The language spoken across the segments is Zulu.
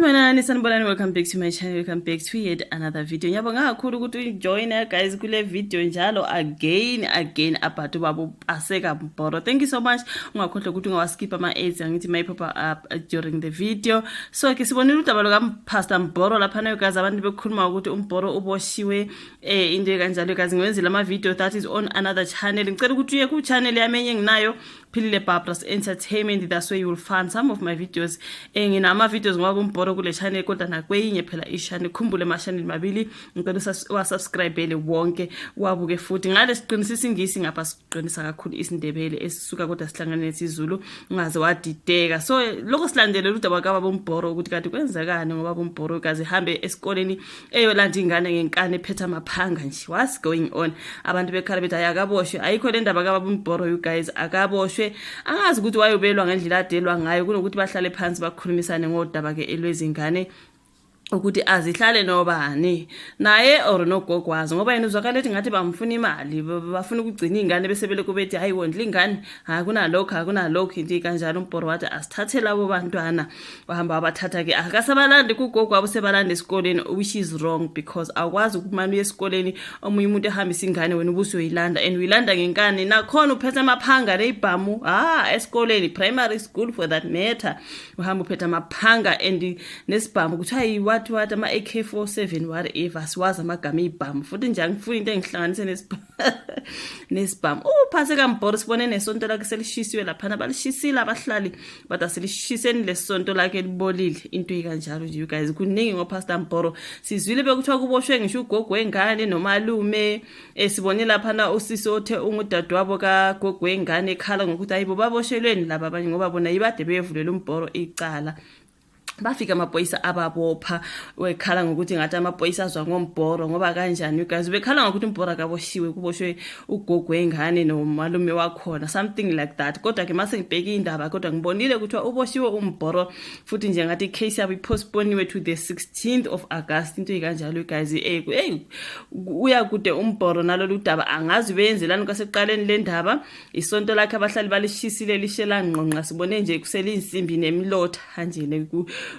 Sanibonani, sanibonani, welcome back to my channel, welcome back to yet another video. Ngiyabonga kakhulu ukuthi ujoin guys kule video njalo again again about ubaba Paseka Mboro. Thank you so much. Ungakhohlwa ukuthi ungawaskip ama ads, angithi may pop up during the video. So ke sibonile udaba luka Pastor Mboro lapha nayo guys, abantu bekhuluma ukuthi uMboro uboshiwe, into kanjalo guys. Ngiwenzile ama video, that is on another channel. Ngicela ukuthi uye ku channel yami enye enginayo, Philile Barbara's Entertainment. That's where you will find some of my videos. Nginama videos ngoba uMboro kule channel, kodwa nakweyinye phela i-channel. Khumbule ama channel mabili, ngicela wasubscribele wonke, wabuke futhi. Ngale siqinisa isiNgisi, ngapha siqinisa kakhulu isiNdebele esisuka kodwa sihlangane nesiZulu, ungaze wadideka. So lokho silandelela udaba kababa uMboro ukuthi kanti kwenzekani ngoba uMboro kaze hambe esikoleni eyolanda ingane ngenkani, ephethe amaphanga nje. What's going on? Abantu bekhala bethi ayakaboshwe. Ayikho le ndaba kababa uMboro, you guys, akaboshwe. Angazi ukuthi wayobelwa ngendlela adelwa ngayo, kunokuthi bahlale phansi bakhulumisane ngodaba ke elwezingane ukuthi azihlale nobani, naye or nogogo wazo, ngoba yena uzwakala ethi ngathi bamfuna imali, bafuna ukugcina iy'ngane, bese belokhu bethi, "Hayi, wondla ingane, akunalokhu, akunalokhu," into kanjalo. UMboro wathi asithathe labo bantwana, wahamba wabathatha-ke, akasabalandi kugogo wabo, sebalanda esikoleni, which is wrong because awukwazi ukumane uye esikoleni, omunye umuntu ehambise ingane, wena ubusuyoyilanda, and uyilanda ngenkani, nakhona uphethe amaphanga ney'bhamu. Ah, esikoleni, primary school for that matter, uhamba uphethe amaphanga and nesibhamu, kuthiwa yi-what what, ama-AK-47, whatever, siwazi amagama ey'bhamu futhi nje. Angifuni into engihlanganise nesibhamu. UPaseka Mboro, sibone nesonto lakhe selishisiwe laphana, balishisile abahlali, but asilishiseni lesonto lakhe libolile, into ikanjalo nje, you guys. Kuningi ngoPastor Mboro, sizwile bekuthiwa kuboshwe ngisho ugogo wengane nomalume. Sibone laphana usisi othe ungudadewabo kagogo wengane ekhala ngokuthi ayibo, baboshelweni laba abanye, ngoba bona yibade bevulela uMboro icala, bafika amaphoyisa ababopha. Wekhala ngokuthi ngathi amaphoyisa azwa ngoMbhoro ngoba kanjani, you guys. Bekhala ngokuthi uMbhoro akaboshiwe, kuboshwe ugogo wengane nomalume wakhona, something like that. Kodwa ke mase ngibheka indaba, kodwa ngibonile kuthiwa uboshiwe uMbhoro futhi nje, ngathi icase yabo ipostponiwe to the 16th of August, into ikanjalo, you guys. Hey, uya kude uMbhoro nalolu daba, angazi beyenzelani kwasekuqaleni le ndaba. Isonto lakhe abahlali balishisile, lishela ngqonqa, sibone nje kusele insimbi nemilotha nje,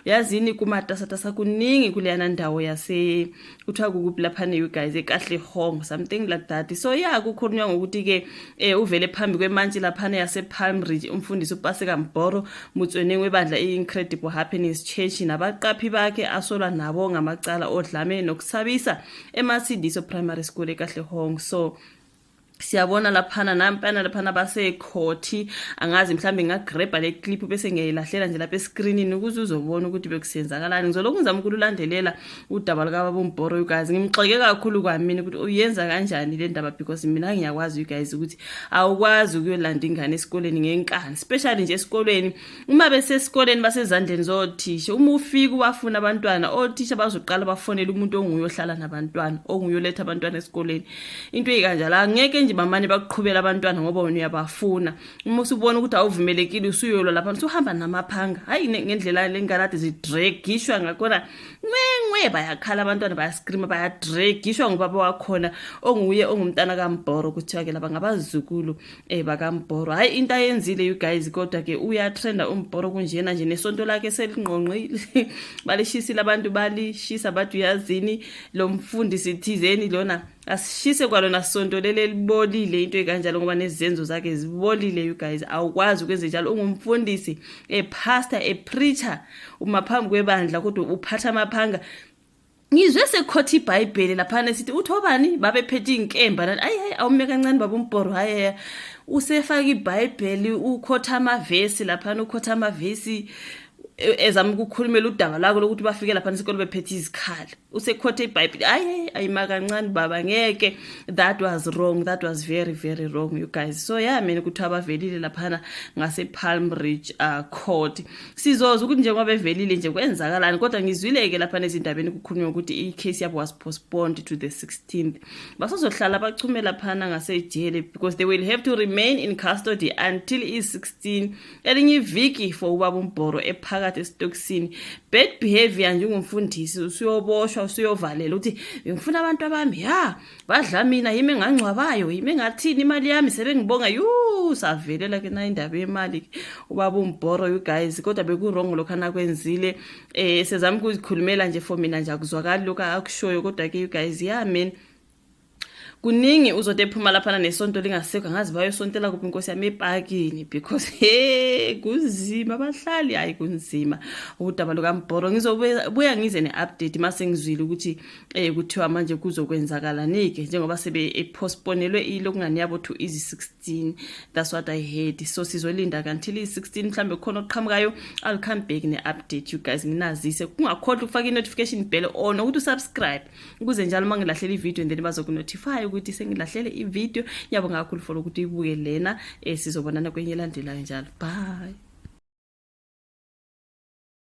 yazini, kumatasatasa kuningi kuleyana ndawo yase kuthiwa kukuphi laphana, you guys, eKatlehong, something like that. So yeah, kukhulunywa ngokuthi-ke uvele phambi kwemantshi laphana yase-Palm Ridge umfundisi uPaseka Mboro Motsoeneng webandla i-Incredible Happiness Church nabaqaphi bakhe asolwa nabo ngamacala odlame nokusabisa eMatshediso Primary School eKatlehong. So siyabona laphana nampana laphana basekhothi. Angazi, mhlawumbe ngingagrabha le clip bese ngiyayilahlela nje lapha eskrinini ukuze uzobona ukuthi bekusenzakalani. Ngizolokhu ngizama ukululandelela udaba lukababa uMbhoro, you guys. Ngimxeke kakhulu kwamina ukuthi uyenza kanjani le ndaba, because mina ngiyakwazi, you guys, ukuthi awukwazi ukuyolanda ingane esikoleni ngenkani, especially nje esikolweni uma besesikoleni basezandleni zothisha. Uma ufika ubafuna abantwana, othisha bazoqala bafonele umuntu onguye ohlala nabantwana, onguye oletha abantwana esikoleni, into eyikanjalo. Angeke nje bamane bakuqhubela abantwana ngoba wena uyabafuna. Uma usubona ukuthi awuvumelekile, usuyolwa lapha, usuhamba namaphanga. Hayi, ngendlela lengane ade zidregishwa ngakhona, ncwe, bayakhala abantwana, bayascreama, bayadregishwa ngubaba wakhona onguye ongumntana kaMbhoro. Kuthiwa-ke laba ngabazukulu bakaMbhoro. Hhayi, into ayenzile, you guys. Kodwa-ke uyatrenda uMbhoro kunjena nje, nesonto lakhe selingqongqile, balishisile abantu, balishisa, bathi uyazini, lo mfundisi thizeni lona asishise kwalona sonto leli elibolile, into ekanjalo, ngoba nezenzo zakhe zibolile, you guys. Awukwazi ukwenze njalo ungumfundisi, a pastor, a preacher, uma phambi kwebandla kodwa uphatha amaphanga. Ngizwe sekhotha iBhayibheli laphana esithi uthobani babephethe iy'nkemba nani. Ayi hayi, awume kancane, baba uMbhoro. Hayi, usefaka iBhayibheli, ukhotha amavesi laphana, ukhotha amavesi ezama ukukhulumela udaba lwakho lokuthi bafike laphana esikole bephethe izikhali, usekhotha iBhayibheli. Hayi hayi, ayima kancane baba, ngeke. That was wrong, that was very very wrong, you guys. So yeah, mina kuthiwa bavelile laphana ngase-Palm Ridge court. Sizozwa ukuthi njengoba bevelile nje kwenzakalani, kodwa ngizwile-ke laphana ezindabeni kukhulunywa ukuthi i-case yabo was postponed to the 16th. Basazohlala bachume laphana ngasejele because they will have to remain in custody until i-16 elinye iviki for ubaba uMbhoro ephakame. phakathi esitokisini. Bad behavior nje ungumfundisi, usuyoboshwa, usuyovalela ukuthi ngifuna abantu abami, ya badla mina, yimi engangcwabayo, yimi engathini, imali yami sebengibonga. Yu, savelela ke na indaba yemali ubaba uMboro, you guys. Kodwa beku-wrong lokhu anakwenzile. Sezama ukuzikhulumela nje, for mina nje akuzwakali lokhu akushoyo. Kodwa ke, you guys, yeah man, kuningi uzothi ephuma laphana nesonto lingasekho. Angazi bayosontela kuphi, inkosi yami, epakini, because he, kunzima abahlali, hayi, kunzima udaba lukaMboro. Ngizobuya ngize ne-update mase ngizwile ukuthi kuthiwa manje kuzokwenzakalani-ke, njengoba sebe postponelwe ilokungani yabo to izi-16. That's what I heard, so sizolinda until i-16, mhlambe kukhona okuqhamukayo. I'll come back ne-update, you guys, nginazise. Kungakhohlwa ukufaka i-notification bell on, ukuthi usubscribe, ukuze njalo uma ngilahlela ividiyo and then bazokunotify ukuthi sengilahlele ividiyo. Ngiyabonga kakhulu for ukuthi uyibuke lena. Sizobonana kwenye elandelayo njalo. Bye.